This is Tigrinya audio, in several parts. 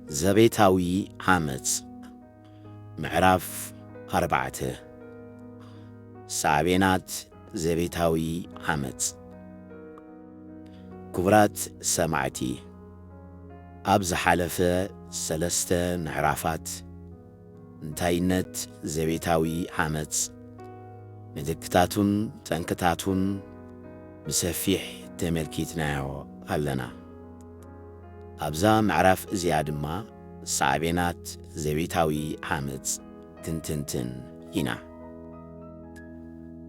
ዘቤታዊ ዓመጽ። ምዕራፍ ኣርባዕተ። ሳዕቤናት ዘቤታዊ ዓመጽ። ክቡራት ሰማዕቲ፣ ኣብ ዝሓለፈ ሰለስተ ምዕራፋት እንታይነት ዘቤታዊ ዓመጽ፣ ምልክታቱን ጠንቅታቱን ብሰፊሕ ተመልኪትናዮ ኣለና። ኣብዛ ምዕራፍ እዚኣ ድማ ሳዕቤናት ዘቤታዊ ዓመጽ ክንትንትን ኢና።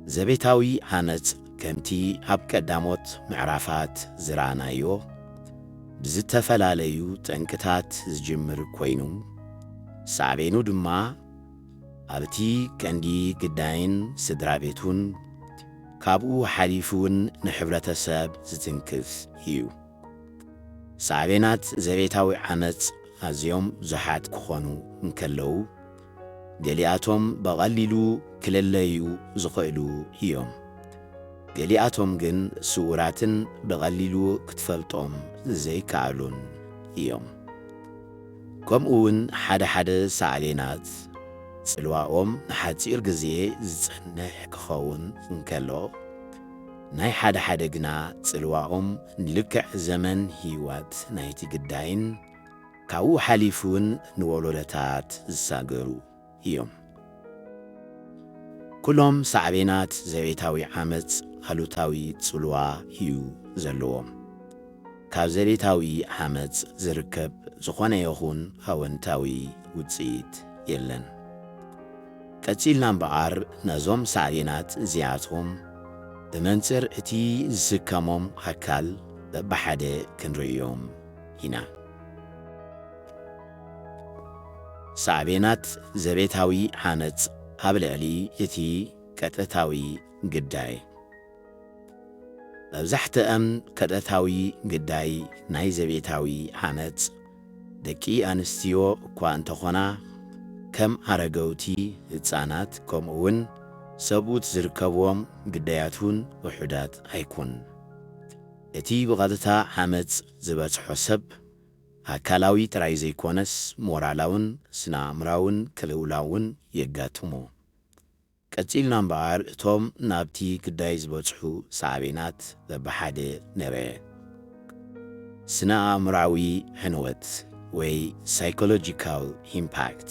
ዘቤታዊ ዓመጽ ከምቲ ኣብ ቀዳሞት ምዕራፋት ዝረኣናዮ ብዝተፈላለዩ ጠንቅታት ዝጅምር ኮይኑ፣ ሳዕቤኑ ድማ ኣብቲ ቀንዲ ግዳይን ስድራ ቤቱን ካብኡ ሓሊፉ እውን ንሕብረተሰብ ዝትንክፍ እዩ። ሳዕቤናት ዘቤታዊ ዓመጽ ኣዝዮም ብዙሓት ክኾኑ እንከለዉ፣ ገሊኣቶም ብቐሊሉ ክልለዩ ዝኽእሉ እዮም። ገሊኣቶም ግን ስዉራትን ብቐሊሉ ክትፈልጦም ዘይከኣሉን እዮም። ከምኡ እውን ሓደ ሓደ ሳዕቤናት ጽልዋኦም ንሓጺር ግዜ ዝጸንሕ ክኸውን እንከሎ፣ ናይ ሓደ ሓደ ግና ጽልዋኦም ንልክዕ ዘመን ህይወት ናይቲ ግዳይን ካብኡ ሓሊፉ እውን ንወለዶታት ዝሳገሩ እዮም። ኩሎም ሳዕቤናት ዘቤታዊ ዓመጽ ኣሉታዊ ጽልዋ እዩ ዘለዎም። ካብ ዘቤታዊ ዓመጽ ዝርከብ ዝኾነ ይኹን ኣወንታዊ ውጽኢት የለን። ቀጺልና እምበኣር ነዞም ሳዕቤናት እዚኣቶም ብመንጽር እቲ ዝስከሞም ኣካል በብሓደ ክንርእዮም ኢና። ሳዕቤናት ዘቤታዊ ዓመጽ ኣብ ልዕሊ እቲ ቀጥታዊ ግዳይ። መብዛሕትአን ቀጥታዊ ግዳይ ናይ ዘቤታዊ ዓመጽ ደቂ ኣንስትዮ እኳ እንተኾና፣ ከም ኣረገውቲ፣ ህጻናት፣ ከምኡውን ሰብኡት ዝርከብዎም ግዳያት እውን ውሑዳት ኣይኮኑን። እቲ ብቐጥታ ዓመጽ ዝበጽሖ ሰብ ኣካላዊ ጥራይ ዘይኮነስ ሞራላውን ስነ-ኣእምራውን ቅልውላውን የጋጥሞ። ቀጺልና እምበኣር እቶም ናብቲ ግዳይ ዝበጽሑ ሳዕቤናት በብሓደ ንርኤ። ስነ-ኣእምራዊ ዕንወት ወይ ሳይኮሎጂካል ኢምፓክት።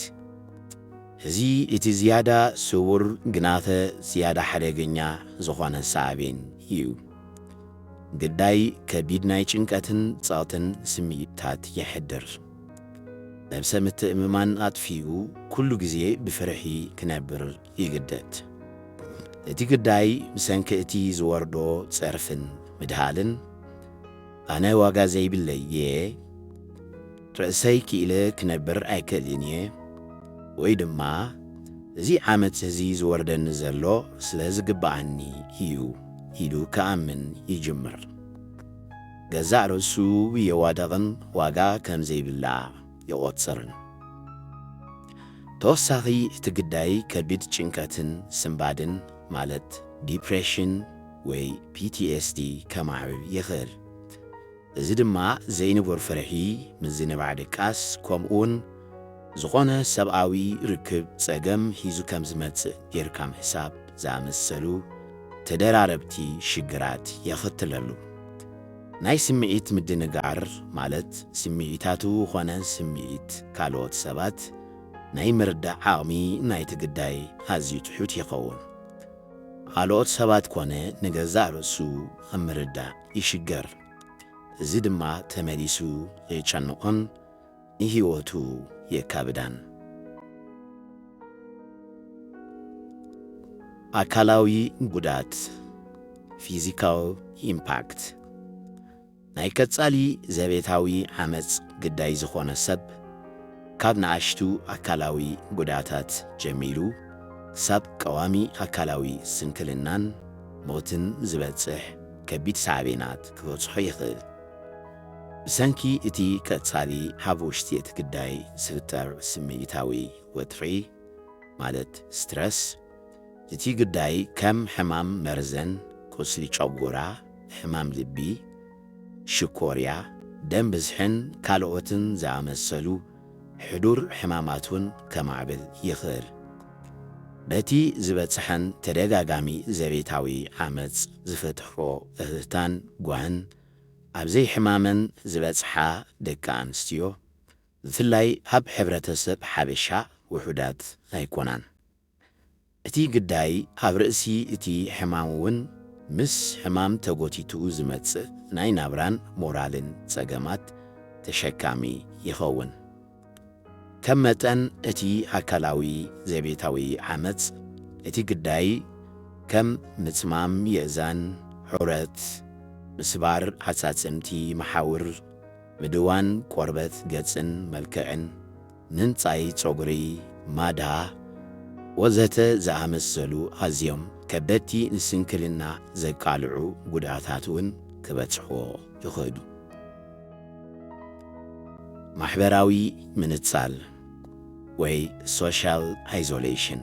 እዚ እቲ ዝያዳ ስዉር ግናኸ ዝያዳ ሓደገኛ ዝኾነ ሳዕቤን እዩ። ግዳይ ከቢድ ናይ ጭንቀትን ጸቕጥን ስምዒታት የሕድር። ነብሰ ምትእምማን ኣጥፊኡ ኩሉ ግዜ ብፍርሒ ክነብር ይግደድ። እቲ ግዳይ ብሰንኪ እቲ ዝወርዶ ጸርፍን ምድሃልን፣ ኣነ ዋጋ ዘይብለይ እየ፣ ርእሰይ ክኢለ ክነብር ኣይክእልን እየ፣ ወይ ድማ እዚ ዓመጽ እዚ ዝወርደኒ ዘሎ ስለ ዝግብኣኒ እዩ ኢሉ ክኣምን ይጅምር። ገዛእ ርእሱ የዋድቕን ዋጋ ከም ዘይብላ ይቖጽርን። ተወሳኺ እቲ ግዳይ ከቢድ ጭንቀትን ስንባድን ማለት ዲፕሬሽን ወይ ፒ ቲ ኤስ ዲ ከማዕብል ይኽእል። እዚ ድማ ዘይንቡር ፍርሒ፣ ምዝንባዕ ድቃስ፣ ከምኡውን ዝኾነ ሰብኣዊ ርክብ ጸገም ሒዙ ከም ዝመጽእ ጌርካ ምሕሳብ ዝኣመሰሉ ተደራረብቲ ሽግራት የኸትለሉ። ናይ ስምዒት ምድንጋር ማለት ስምዒታቱ ኾነ ስምዒት ካልኦት ሰባት ናይ ምርዳእ ዓቕሚ ናይቲ ግዳይ ኣዝዩ ትሑት ይኸውን። ካልኦት ሰባት ኮነ ንገዛእ ርእሱ ኣብ ምርዳእ ይሽገር። እዚ ድማ ተመሊሱ የጨንቖን ንህይወቱ የካብዳን። ኣካላዊ ጉዳት፣ ፊዚካል ኢምፓክት። ናይ ቀጻሊ ዘቤታዊ ዓመጽ ግዳይ ዝኾነ ሰብ፣ ካብ ንኣሽቱ ኣካላዊ ጉዳታት ጀሚሩ ክሳብ ቀዋሚ ኣካላዊ ስንክልናን ሞትን ዝበጽሕ ከቢድ ሳዕቤናት ክበጽሖ ይኽእል። ብሰንኪ እቲ ቀጻሊ ኣብ ውሽጢ እቲ ግዳይ ዝፍጠር ስምዒታዊ ወጥሪ፣ ማለት ስትረስ፣ እቲ ግዳይ ከም ሕማም መርዘን፣ ቁስሊ ጨጎራ፣ ሕማም ልቢ፣ ሽኮርያ፣ ደም ብዝሕን ካልኦትን ዝኣመሰሉ ሕዱር ሕማማት እውን ከማዕብል ይኽእል። በቲ ዝበጽሐን ተደጋጋሚ ዘቤታዊ ዓመጽ ዝፈትሖ እህህታን ጓህን፣ ኣብ ዘይሕማመን ዝበጽሓ ደቂ ኣንስትዮ፣ ብፍላይ ኣብ ሕብረተሰብ ሓበሻ ውሑዳት ኣይኮናን። እቲ ግዳይ ኣብ ርእሲ እቲ ሕማም እውን ምስ ሕማም ተጎቲቱ ዝመጽእ ናይ ናብራን ሞራልን ጸገማት ተሸካሚ ይኸውን። ከም መጠን እቲ ኣካላዊ ዘቤታዊ ዓመጽ፣ እቲ ግዳይ ከም ምጽማም የእዛን፣ ሑረት፣ ምስባር ዓጻጽምቲ መሓውር፣ ምድዋን ቆርበት ገጽን መልክዕን፣ ምንጻይ ጸጉሪ፣ ማዳ፣ ወዘተ ዝኣመሰሉ ኣዝዮም ከበድቲ ንስንክልና ዘቃልዑ ጉድኣታት እውን ክበጽሕዎ ይኽእሉ። ማሕበራዊ ምንጻል ወይ ሶሻል ኣይዞሌሽን፣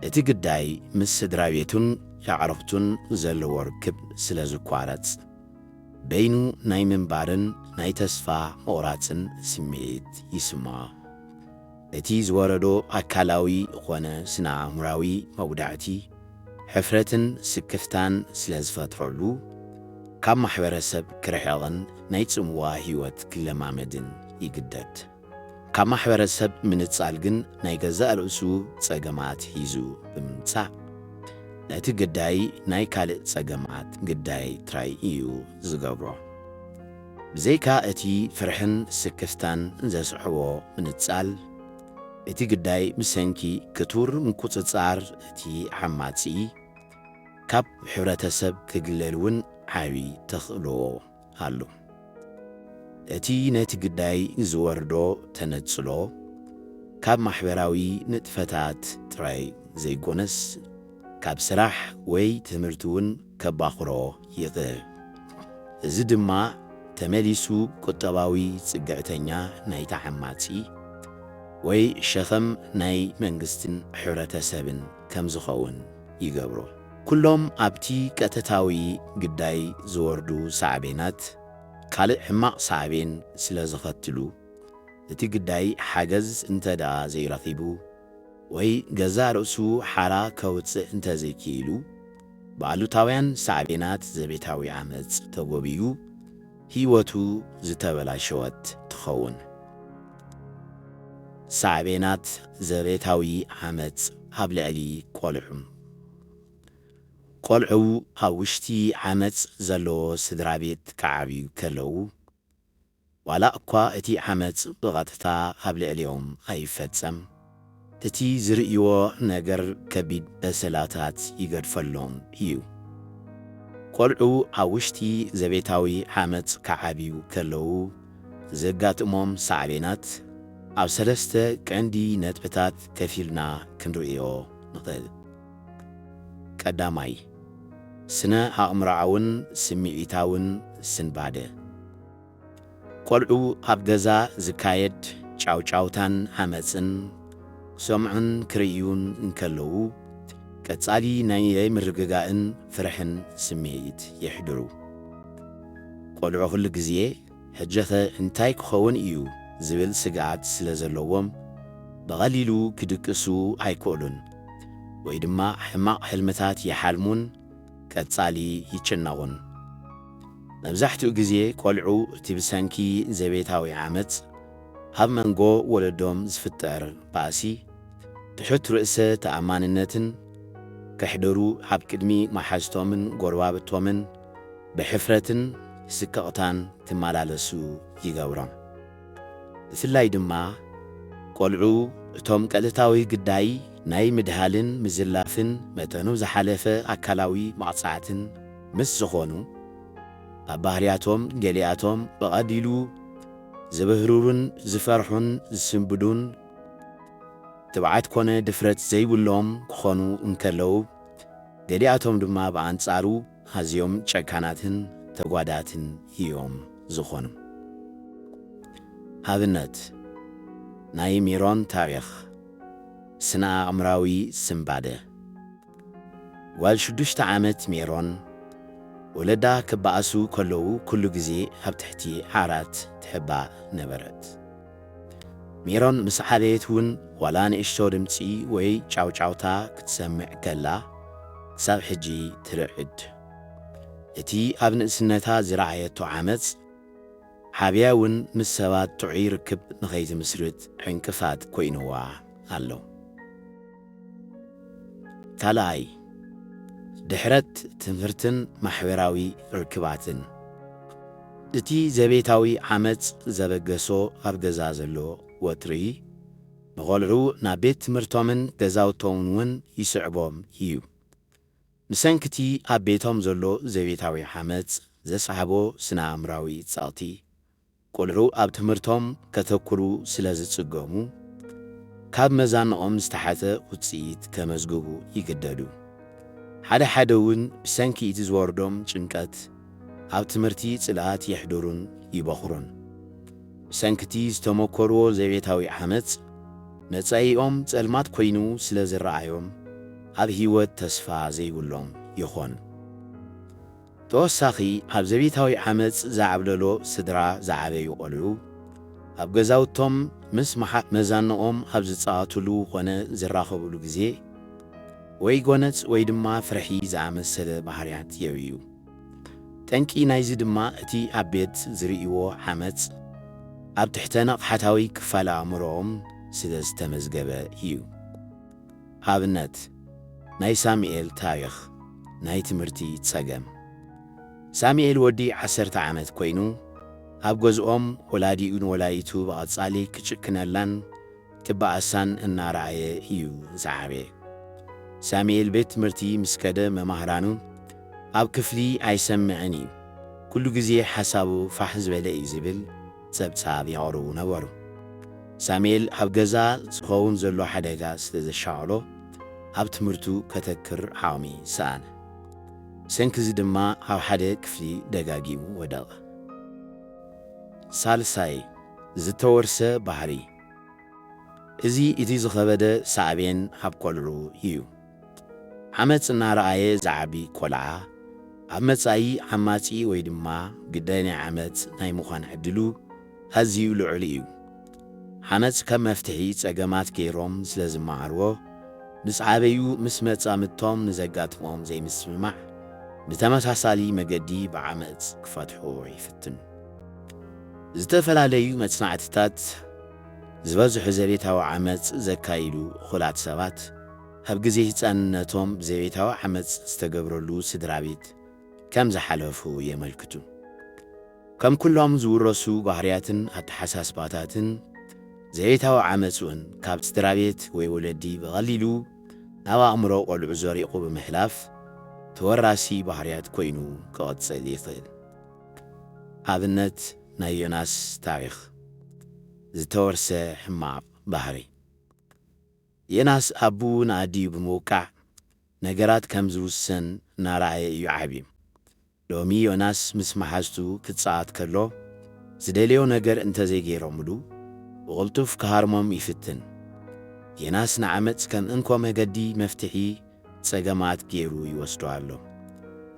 እቲ ግዳይ ምስ ስድራ ቤቱን ኣዕሩኽቱን ዘለዎ ርክብ ስለ ዝቋረጽ፣ በይኑ ናይ ምንባርን ናይ ተስፋ ምቑራጽን ስምዒት ይስምዖ። እቲ ዝወረዶ ኣካላዊ ኾነ ስነ ኣእምራዊ መጉዳእቲ፣ ሕፍረትን ስክፍታን ስለ ዝፈጥረሉ፣ ካብ ማሕበረሰብ ክርሕቕን ናይ ጽምዋ ህይወት ክለማመድን ይግደድ። ካብ ማሕበረሰብ ምንጻል ግን ናይ ገዛእ ርእሱ ጸገማት ሒዙ ብምምጻእ፣ ነቲ ግዳይ ናይ ካልእ ጸገማት ግዳይ ጥራይ እዩ ዝገብሮ። ብዘይካ እቲ ፍርሕን ስክፍታን ዘስዕቦ ምንጻል፣ እቲ ግዳይ ብሰንኪ ክቱር ምቁጽጻር እቲ ዓማጺ፣ ካብ ሕብረተሰብ ክግለል እውን ዓቢ ተኽእሎ ኣሎ። እቲ ነቲ ግዳይ ዝወርዶ ተነጽሎ፣ ካብ ማሕበራዊ ንጥፈታት ጥራይ ዘይኮነስ፣ ካብ ስራሕ ወይ ትምህርቲ እውን ከባኽሮ ይኽእል። እዚ ድማ ተመሊሱ ቁጠባዊ ጽግዕተኛ ናይቲ ዓማጺ ወይ ሸኸም ናይ መንግስትን ሕብረተሰብን ከም ዝኸውን ይገብሮ። ኩሎም ኣብቲ ቀጥታዊ ግዳይ ዝወርዱ ሳዕቤናት ካልእ ሕማቕ ሳዕቤን ስለ ዘኸትሉ፣ እቲ ግዳይ ሓገዝ እንተ ደኣ ዘይረኺቡ ወይ ገዛእ ርእሱ ሓራ ከውጽእ እንተ ዘይክኢሉ፣ ብኣሉታውያን ሳዕቤናት ዘቤታዊ ዓመጽ ተጎብዩ ህይወቱ ዝተበላሸወት ትኸውን። ሳዕቤናት ዘቤታዊ ዓመጽ ኣብ ልዕሊ ቆልዑ። ቆልዑ ኣብ ውሽጢ ዓመጽ ዘለዎ ስድራ ቤት ክዓብዩ ከለዉ፣ ዋላ እኳ እቲ ዓመጽ ብቐጥታ ኣብ ልዕሊኦም ኣይፈጸም፣ እቲ ዝርእይዎ ነገር ከቢድ በሰላታት ይገድፈሎም እዩ። ቆልዑ ኣብ ውሽጢ ዘቤታዊ ዓመጽ ክዓብዩ ከለዉ ዘጋጥሞም ሳዕቤናት ኣብ ሰለስተ ቀንዲ ነጥብታት ከፊልና ክንርእዮ ንኽእል። ቀዳማይ፣ ስነ ኣእምሮኣውን ስምዒታውን ስንባደ። ቆልዑ ኣብ ገዛ ዝካየድ ጫውጫውታን ዓመጽን ክሰምዑን ክርእዩን እንከለዉ፣ ቀጻሊ ናይ ዘይምርግጋእን ፍርሕን ስምዒት የሕድሩ። ቆልዑ ኩሉ ግዜ፣ "ሕጂኸ እንታይ ክኸውን እዩ?" ዝብል ስግኣት ስለ ዘለዎም፣ ብቐሊሉ ክድቅሱ ኣይክእሉን፣ ወይ ድማ ሕማቕ ሕልምታት ይሓልሙን ቀጻሊ ይጭነቑን። መብዛሕትኡ ግዜ ቆልዑ እቲ ብሰንኪ ዘቤታዊ ዓመጽ ኣብ መንጎ ወለዶም ዝፍጠር ባእሲ፣ ትሑት ርእሰ ተኣማንነትን ከሕደሩ ኣብ ቅድሚ መሓዝቶምን ጎረባብቶምን ብሕፍረትን ስቅቕታን ክመላለሱ ይገብሮም። ብፍላይ ድማ ቆልዑ እቶም ቀጥታዊ ግዳይ ናይ ምድሃልን ምዝላፍን መጠኑ ዝሓለፈ ኣካላዊ መቕጻዕትን ምስ ዝኾኑ፣ ኣብ ባህርያቶም ገሊኣቶም ብቐሊሉ ዝብህርሩን ዝፈርሑን ዝስንብዱን፣ ትብዓት ኮነ ድፍረት ዘይብሎም ክኾኑ እንከለዉ፣ ገሊኣቶም ድማ ብኣንጻሩ ኣዝዮም ጨካናትን ተጓዳእትን እዮም ዝኾኑ። ኣብነት፣ ናይ ሜሮን ታሪኽ፣ ስነ ኣእምራዊ ስንባደ። ጓል ሽዱሽተ ዓመት ሜሮን፣ ወለዳ ክበኣሱ ከለዉ ኩሉ ግዜ ኣብ ትሕቲ ዓራት ትሕባእ ነበረት። ሜሮን ምስ ዓበየት እውን ዋላ ንእሽቶ ድምጺ ወይ ጫውጫውታ ክትሰምዕ ከላ ክሳብ ሕጂ ትርዕድ። እቲ ኣብ ንእስነታ ዝረኣየቶ ዓመጽ ዓብያ እውን ምስ ሰባት ጥዑይ ርክብ ንኸይትምስርት ዕንቅፋት ኮይንዋ ኣሎ። ካልኣይ፣ ድሕረት ትምህርትን ማሕበራዊ ርክባትን። እቲ ዘቤታዊ ዓመጽ ዘበገሶ ኣብ ገዛ ዘሎ ወጥሪ ንቖልዑ ናብ ቤት ትምህርቶምን ገዛውቶምን እውን ይስዕቦም እዩ። ብሰንክቲ ኣብ ቤቶም ዘሎ ዘቤታዊ ዓመጽ ዘስዓቦ ስነ ኣእምራዊ ጸቕጢ፣ ቆልዑ ኣብ ትምህርቶም ከተኩሩ ስለ ዝጽገሙ፣ ካብ መዛንኦም ዝተሓተ ውጽኢት ከመዝግቡ ይግደዱ። ሓደ ሓደ እውን ብሰንኪ እቲ ዝወርዶም ጭንቀት ኣብ ትምህርቲ ጽልኣት የሕድሩን ይበኹሩን። ብሰንኪ እቲ ዝተመኮርዎ ዘቤታዊ ዓመጽ፣ መጻኢኦም ጸልማት ኮይኑ ስለ ዝረኣዮም፣ ኣብ ህይወት ተስፋ ዘይብሎም ይኾኑ። ተወሳኺ፣ ኣብ ዘቤታዊ ዓመጽ ዝዓብለሎ ስድራ ዝዓበዩ ቆልዑ፣ ኣብ ገዛውቶም ምስ መሓ-፣ መዛንኦም ኣብ ዝጻወቱሉ ኾነ ዝራኸቡሉ ግዜ፣ ወይ ጎነጽ ወይ ድማ ፍርሒ ዝኣመሰለ ባህርያት የርእዩ። ጠንቂ ናይዚ ድማ እቲ ኣብ ቤት ዝርእይዎ ዓመጽ ኣብ ትሕተ ነቕሓታዊ ክፋል ኣእምሮኦም ስለ ዝተመዝገበ እዩ። ኣብነት፣ ናይ ሳሙኤል ታሪኽ፣ ናይ ትምህርቲ ጸገም። ሳሙኤል ወዲ ዓሰርተ ዓመት ኮይኑ፣ ኣብ ገዝኦም ወላዲኡ ንወላዲቱ ብቐጻሊ ክጭክነላን ክበኣሳን እናረኣየ እዩ ዝዓበየ። ሳሙኤል ቤት ትምህርቲ ምስ ከደ፣ መማህራኑ ኣብ ክፍሊ ኣይሰምዕን እዩ፣ ኩሉ ግዜ ሓሳቡ ፋሕ ዝበለ እዩ ዝብል ጸብጻብ የቕርቡ ነበሩ። ሳሙኤል ኣብ ገዛ ዝኸውን ዘሎ ሓደጋ ስለ ዘሻቐሎ፣ ኣብ ትምህርቱ ከተክር ዓቕሚ ሰኣነ። ብሰንኪ እዚ ድማ ኣብ ሓደ ክፍሊ ደጋጊሙ ወደቐ። ሳልሳይ፣ ዝተወርሰ ባህሪ። እዚ እቲ ዝኸበደ ሳዕቤን ኣብ ቆልዑ እዩ። ዓመጽ እናረኣየ ዝዓቢ ቆልዓ፣ ኣብ መጻኢ ዓማጺ ወይ ድማ ግዳይ ናይ ዓመጽ ናይ ምዃን ዕድሉ ኣዝዩ ልዑል እዩ። ዓመጽ ከም መፍትሒ ጸገማት ገይሮም ስለ ዝመሃርዎ፣ ምስ ዓበዩ ምስ መጻምድቶም ንዘጋጥሞም ዘይምስምማዕ ብተመሳሳሊ መገዲ ብዓመጽ ክፈትሕዎ ይፍትኑ። ዝተፈላለዩ መጽናዕትታት፣ ዝበዝሑ ዘቤታዊ ዓመጽ ዘካይዱ እኹላት ሰባት፣ ኣብ ግዜ ህጻንነቶም ብዘቤታዊ ዓመጽ ዝተገብረሉ ስድራ ቤት ከም ዝሓለፉ የመልክቱ። ከም ኩሎም ዝውረሱ ባህርያትን ኣተሓሳስባታትን፣ ዘቤታዊ ዓመጽ እውን ካብ ስድራ ቤት ወይ ወለዲ ብቐሊሉ ናብ ኣእምሮ ቆልዑ ዘሪቑ ብምሕላፍ፣ ተወራሲ ባህርያት ኮይኑ ክቕጽል ይኽእል። ኣብነት ናይ ዮናስ ታሪኽ። ዝተወርሰ ሕማቕ ባህሪ። ዮናስ ኣቦኡ ንኣዲኡ ብምውቃዕ ነገራት ከም ዝውሰን እናረኣየ እዩ ዓብዩ። ሎሚ ዮናስ ምስ መሓዝቱ ክጻወት ከሎ ዝደለዮ ነገር እንተዘይገይሮምሉ ብቕልጡፍ ክሃርሞም ይፍትን። ዮናስ ንዓመጽ ከም እንኮ መገዲ መፍትሒ ጸገማት ገይሩ ይወስዶ ኣሎ።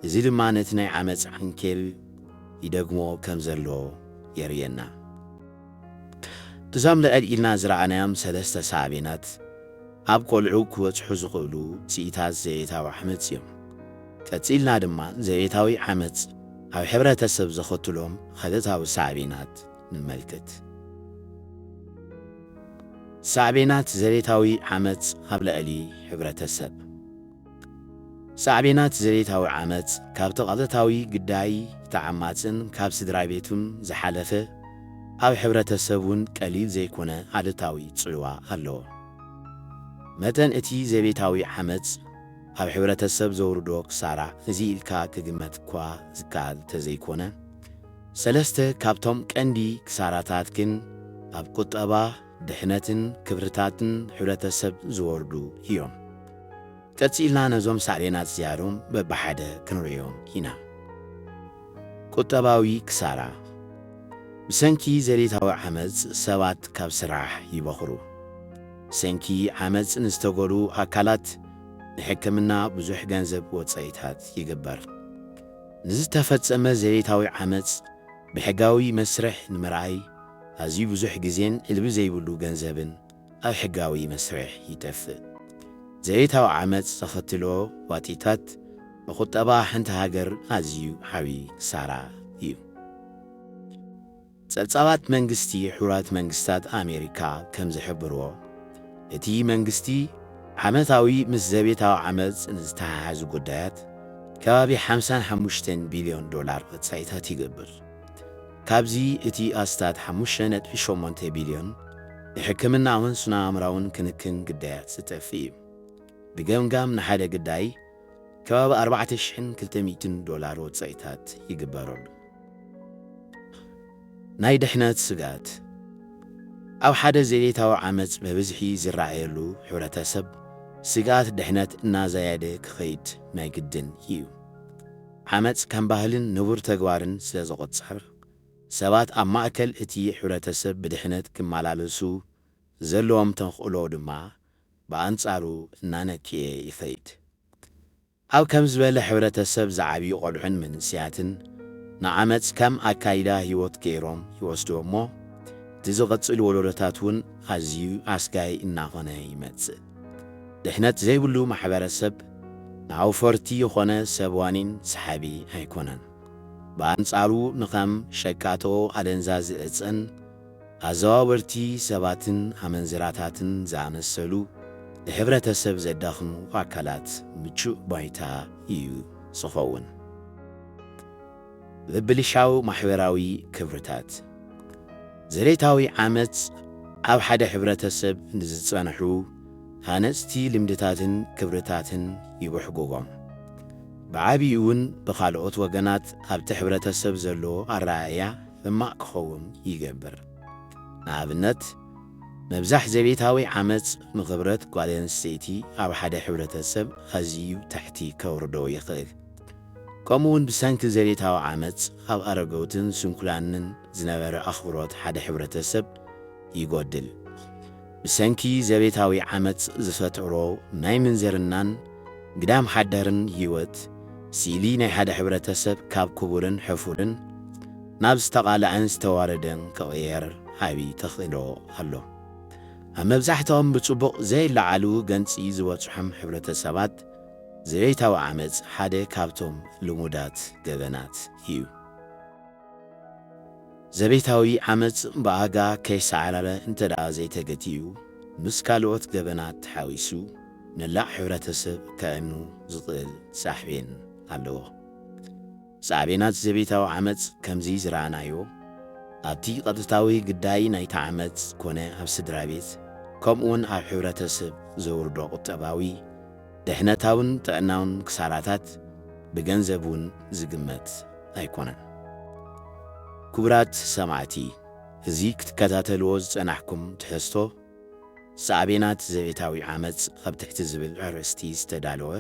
እዚ ድማ ነቲ ናይ ዓመጽ ዓንኬል ይደግሞ ከም ዘሎ የርእየና። እዞም ልዕል ኢልና ዝረኣናዮም ሰለስተ ሳዕቤናት ኣብ ቆልዑ ክበጽሑ ዝኽእሉ ውጽኢታት ዘቤታዊ ዓመጽ እዮም። ቀጺልና ድማ ዘቤታዊ ዓመጽ ኣብ ሕብረተሰብ ዘኸትሎም ኣሉታዊ ሳዕቤናት ንመልከት። ሳዕቤናት ዘቤታዊ ዓመጽ ኣብ ልዕሊ ሕብረተሰብ። ሳዕቤናት ዘቤታዊ ዓመጽ ካብቲ ቀጥታዊ ግዳይ እቲ ዓማጽን ካብ ስድራ ቤቱን ዝሓለፈ ኣብ ሕብረተሰብ እውን ቀሊል ዘይኮነ ኣሉታዊ ጽልዋ ኣለዎ። መጠን እቲ ዘቤታዊ ዓመጽ ኣብ ሕብረተሰብ ዘውርዶ ክሳራ እዚ ኢልካ ክግመት እኳ ዝከኣል ተዘይኮነ፣ ሰለስተ ካብቶም ቀንዲ ክሳራታት ግን ኣብ ቁጠባ፣ ድሕነትን ክብርታትን ሕብረተሰብ ዝወርዱ እዮም። ቀጺልና ነዞም ሳዕቤናት እዚኣቶም በብሓደ ክንርእዮም ኢና። ቁጠባዊ ክሳራ። ብሰንኪ ዘቤታዊ ዓመጽ ሰባት ካብ ስራሕ ይበኽሩ። ብሰንኪ ዓመጽ ንዝተጎድኡ ኣካላት ንሕክምና ብዙሕ ገንዘብ ወጻኢታት ይግበር። ንዝተፈጸመ ዘቤታዊ ዓመጽ ብሕጋዊ መስርሕ ንምርኣይ ኣዝዩ ብዙሕ ግዜን ዕልቢ ዘይብሉ ገንዘብን ኣብ ሕጋዊ መስርሕ ይጠፍእ። ዘቤታዊ ዓመጽ ዘኸትሎ ዋጢታት ንቁጠባ ሓንቲ ሃገር ኣዝዩ ዓቢ ክሳራ እዩ። ጸብጻባት መንግስቲ ሕቡራት መንግስታት ኣሜሪካ ከም ዝሕብርዎ፣ እቲ መንግስቲ ዓመታዊ ምስ ዘቤታዊ ዓመጽ ንዝተሓሓዙ ጉዳያት ከባቢ ሓምሳን ሓሙሽተን ቢልዮን ዶላር ወጻኢታት ይገብር። ካብዚ እቲ ኣስታት ሓሙሽተ ነጥቢ ሸሞንተ ቢልዮን ንሕክምናውን ስነ ኣእምራውን ክንክን ግዳያት ዝጠፍእ እዩ። ብገምጋም ንሓደ ግዳይ ከባቢ ኣርባዕተ ሽሕን ክልተ ሚእትን ዶላር ወጻኢታት ይግበረሉ። ናይ ድሕነት ስግኣት። ኣብ ሓደ ዘቤታዊ ዓመጽ ብብዝሒ ዝረኣየሉ ሕብረተሰብ፣ ስግኣት ድሕነት እናዘያደ ክኸይድ ናይ ግድን እዩ። ዓመጽ ከም ባህልን ንቡር ተግባርን ስለ ዝቑጸር፣ ሰባት ኣብ ማእከል እቲ ሕብረተሰብ ብድሕነት ክመላለሱ ዘለዎም ተኽእሎ ድማ ብኣንጻሩ እናነክየ ይኸይድ። ኣብ ከም ዝበለ ሕብረተሰብ ዝዓብዩ ቆልዑን መንእሰያትን ንዓመጽ ከም ኣካይዳ ህይወት ገይሮም ይወስድዎ እሞ፣ እቲ ዝቕጽል ወለዶታት እውን ኣዝዩ ኣስጋኢ እናኾነ ይመጽእ። ድሕነት ዘይብሉ ማሕበረሰብ ንኣውፈርቲ ይኾነ ሰብ ዋኒን ሰሓቢ ኣይኮነን። ብኣንጻሩ ንኸም ሸቃጦ ኣደንዛዚ እጽን ኣዘዋወርቲ ሰባትን ኣመንዝራታትን ዝኣመሰሉ ንሕብረተሰብ ዘዳኽሙ ኣካላት ምቹእ ባይታ እዩ ዝኸውን። ምብልሻው ማሕበራዊ ክብርታት። ዘሌታዊ ዓመጽ ኣብ ሓደ ሕብረተሰብ ንዝጸንሑ ሃነጽቲ ልምድታትን ክብርታትን ይብሕጉጎም። ብዓቢኡ እውን ብኻልኦት ወገናት ኣብቲ ሕብረተሰብ ዘሎ ኣረኣእያ ሕማቕ ክኸውን ይገብር። ንኣብነት፣ ምብዛሕ ዘቤታዊ ዓመጽ ንኽብረት ጓል ኣንስተይቲ ኣብ ሓደ ሕብረተሰብ ኣዝዩ ታሕቲ ከውርዶ ይኽእል። ከምኡውን ብሰንኪ ዘቤታዊ ዓመጽ ኣብ ኣረገውትን ስንኩላንን ዝነበረ ኣኽብሮት ሓደ ሕብረተሰብ ይጎድል። ብሰንኪ ዘቤታዊ ዓመጽ ዝፈጠሮ ናይ ምንዝርናን ግዳም ሓዳርን ህይወት፣ ስእሊ ናይ ሓደ ሕብረተሰብ ካብ ክቡርን ሕፉርን ናብ ዝተቓልዐን ዝተዋረደን ክቕየር ዓቢ ተኽእሎ ኣሎ። ኣብ መብዛሕትኦም ብጽቡቕ ዘይለዓሉ ገንጺ ዝበጽሖም ሕብረተሰባት፣ ዘቤታዊ ዓመጽ ሓደ ካብቶም ልሙዳት ገበናት እዩ። ዘቤታዊ ዓመጽ ብኣጋ ከይሰዓራረ እንተ ደኣ ዘይተገቲኡ፣ ምስ ካልኦት ገበናት ተሓዊሱ፣ መላእ ሕብረተሰብ ከዕኑ ዝኽእል ሳዕቤን ኣለዎ። ሳዕቤናት ዘቤታዊ ዓመጽ ከምዚ ዝረኣናዮ፣ ኣብቲ ቀጥታዊ ግዳይ ናይቲ ዓመጽ ኮነ ኣብ ስድራ ቤት፣ ከምኡውን ኣብ ሕብረተሰብ ዘውርዶ ቁጠባዊ፣ ድሕነታውን ጥዕናውን ክሳራታት ብገንዘብ እውን ዝግመት ኣይኮነን። ክቡራት ሰማዕቲ፣ እዚ ክትከታተልዎ ዝጸናሕኩም ትሕዝቶ፣ ሳዕቤናት ዘቤታዊ ዓመጽ ኣብ ትሕቲ ዝብል ኣርእስቲ ዝተዳለወ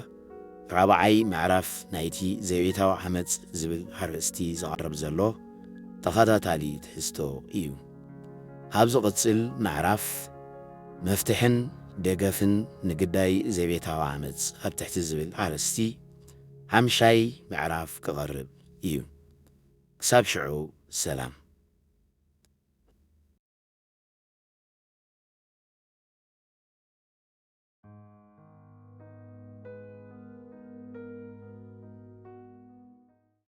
ራብዓይ ምዕራፍ ናይቲ ዘቤታዊ ዓመጽ ዝብል ኣርእስቲ ዝቐርብ ዘሎ ተኸታታሊ ትሕዝቶ እዩ። ኣብ ዝቕጽል ምዕራፍ፣ መፍትሕን ደገፍን ንግዳይ ዘቤታዊ ዓመጽ ኣብ ትሕቲ ዝብል ኣርእስቲ ሓምሻይ ምዕራፍ ክቐርብ እዩ። ክሳብ ሽዑ ሰላም።